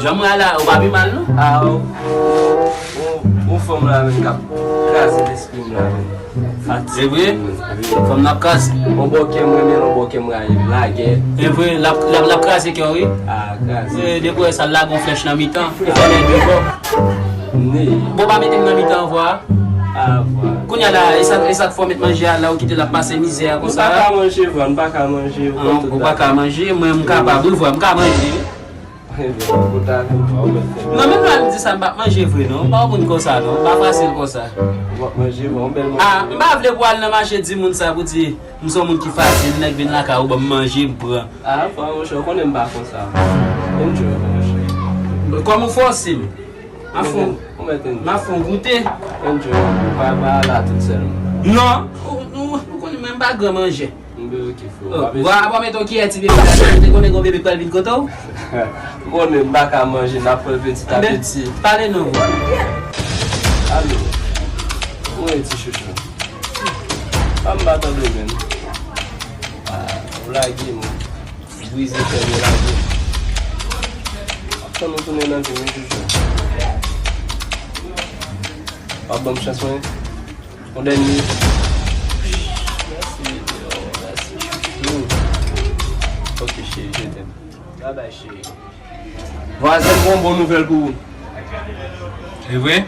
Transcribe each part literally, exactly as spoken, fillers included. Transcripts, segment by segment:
Jan m wè a la, ou pa pi mal non. A, ou, ou, ou fanm la menm k ap kraze lespri m la menm. Fatige. E vre? Wi. Fanm nan ap kraze. On bòkè m renmen, on bòkè m rayi, lagè. E vre, l ap, l ap, l ap kraze kè w, wi. A, kraze. E, depi w wè sa, l lage yon flèch nan mitan. E fè lè de bò. Bon, pa mete m nan mitan ankò a. A, vwa. Kounye a la, e sa, e sa k fè w met manje a la, ou kite l ap pase mizè a konsa. Nou pa ka manje, vwa, nou pa ka manje. Ou pa ka manje, mwen, m kapab, wi, vwa, m ka manje. Non, menm lè m di sa, m p ap manje vre non. M pa yon moun konsa non. M pa fasil konsa. Ou p ap manje vre, yon bèl manje. Ah, m pa vle pou al nan mache di moun sa pou di m se yon moun ki fasil, nèg vin lakay ou ban m manje, m pran. Ah, pa monchè, ou konnen m pa konsa. Enjoy, monchè. Kòm ou fòse m. M ap fè yon, m ap fè yon goute. Enjoy, pa, pa la tout sèlman. Non, ou, ou, ou konnen mwen m pa gran manje. M bezwen ki fè w. Oh, pa bezwen. Wa, apa w mete yon kiyè ti bebe la, ou te konnen gon bebe k pral vin kote w? M konnen m pa ka manje, n ap pran l petit à petit. Pale non, wa. Alo. Mwen ti chouchou. Pa m pa tande w menm. Ah, ou lage m. Brize kè m, ou lage m. Ap tann ou tounen nan vi m, wi, chouchou. W ap ban m chans mwen. Yon dènye. Mèsi, mèsi, chouchou. Ok, cheri, je t'aime. Bye bye, cheri. Vwazen, m gon bon nouvèl pou ou. E vre?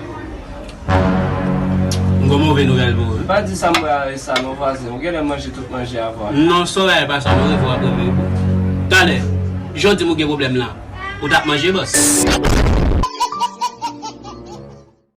M gon move nouvèl pou ou. Pa di sa m wè avè sa non, vwazen. Ou genlè manje tout manje a, vwazen. Non, son bagay pa sa, non, revo apre, wi. Talè, jodi m ou gen pwoblèm la. Ou t ap manje, bòs?